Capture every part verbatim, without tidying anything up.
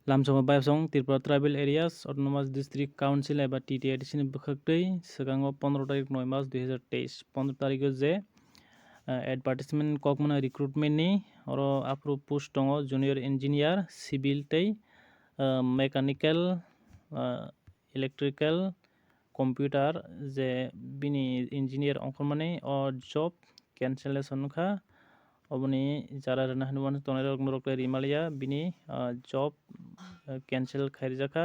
Lamsongo bayapsong Tripura Tribal Areas Autonomous District Council eba T T A D C ni bwkhaktwi swkango pondro tarik noi mas dui hazar teis, pondro tarikgo je, ah, advertisement kokmano recruitment ni, oro aphuru post tongo junior engineer, civil tei, ah, mechanical, ah, electrical, computer, je bini engineer ongkhormani o job cancellation wngkha. Oboni jara rwna hinwi uansuk tongnai rok norok le rimaliya bini, ah, job, ah, cancel khairijak kha.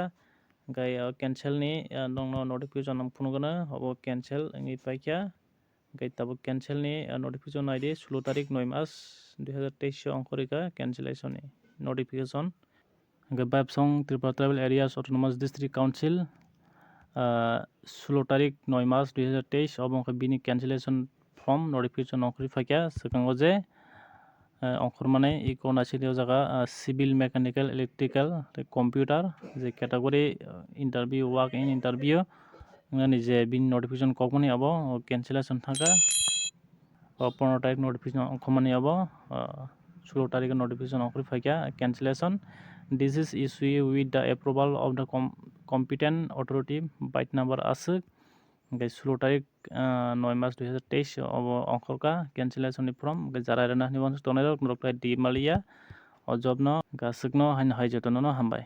Hwnkhe o cancel ni, ah, nokno notification ang phunukgwno obo cancel wngwi paikha. Hwnkhe tabuk cancel ni, ah, notification naidi sulo tarik noi mas dui hazar teis o ongkhorwi kha cancellation ni notification. Hwnkhe bayapsong Tripura Tribal Areas Autonomous District Council, ah, sulo tarik noi mas dui hazar teis obo wngkha bini cancellation form notification ongkhorwi phaikha. Swkango je, ah, ongkhormani iko naisingni o jaga, ah, civil, mechanical, electrical tei computer je category, ah, interview, walk in interview wngnani je bini notification kokmani abo cancellation thangkha. O pondro tarik notification ongkhormani abo, ah, sulo tarik notification ongkhorwi phaikha cancellation. This is issued with the approval of the com-, competent authority, bite number aswk. Hwnkhe sulo tarik, ah, noi mas dui hazar teis obo ongkhorkha cancellation ni form. Hwnkhe jara rwna hinwi uansuk tongnai rok norok rimaliya o job no, hwnkhe aswkno haino hai jotono no hambai.